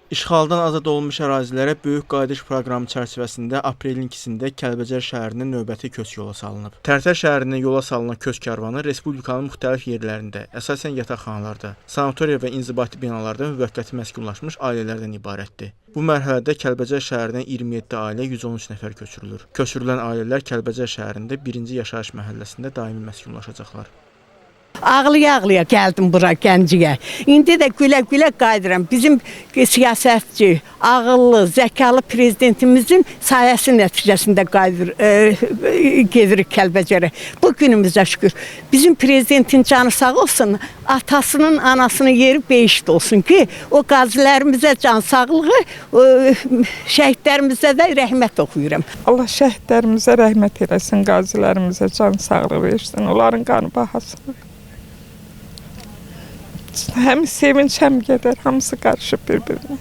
İşğaldan azad olunmuş ərazilərə Böyük Qayıdış proqramı çərçivəsində aprelin 2-sində Kəlbəcər şəhərinin növbəti köç yola salınıb. Tərtər şəhərindən yola salınan köç karvanı respublikanın müxtəlif yerlərində, əsasən yataqxanalarda, sanatoriya və inzibati binalarda müvəqqəti məskunlaşmış ailələrdən ibarətdir. Bu mərhələdə Kəlbəcər şəhərindən 27 ailə 113 nəfər köçürülür. Köçürülən ailələr Kəlbəcər şəhərində 1-ci yaşayış məhəlləsində daimi məskunlaşacaqlar. Ağlaya-ağlaya gəldim bura Gəncəyə. İndi də gülə-gülə qayıdıram. Bizim siyasətçi, ağıllı, zəkalı prezidentimizin sayəsi nəticəsində qayıdır, gedirik Kəlbəcərə. Bu günümüzə şükür. Bizim prezidentin canı sağ olsun, atasının, anasının yeri behişt olsun ki, o qazilərimizə can sağlığı, şəhidlərimizə də rəhmət oxuyuram. Allah şəhidlərimizə rəhmət eləsin, qazilərimizə can sağlığı versin, onların qanı bahasına. Həm sevinç, həm kədər, hamısı qarışıb bir-birinə.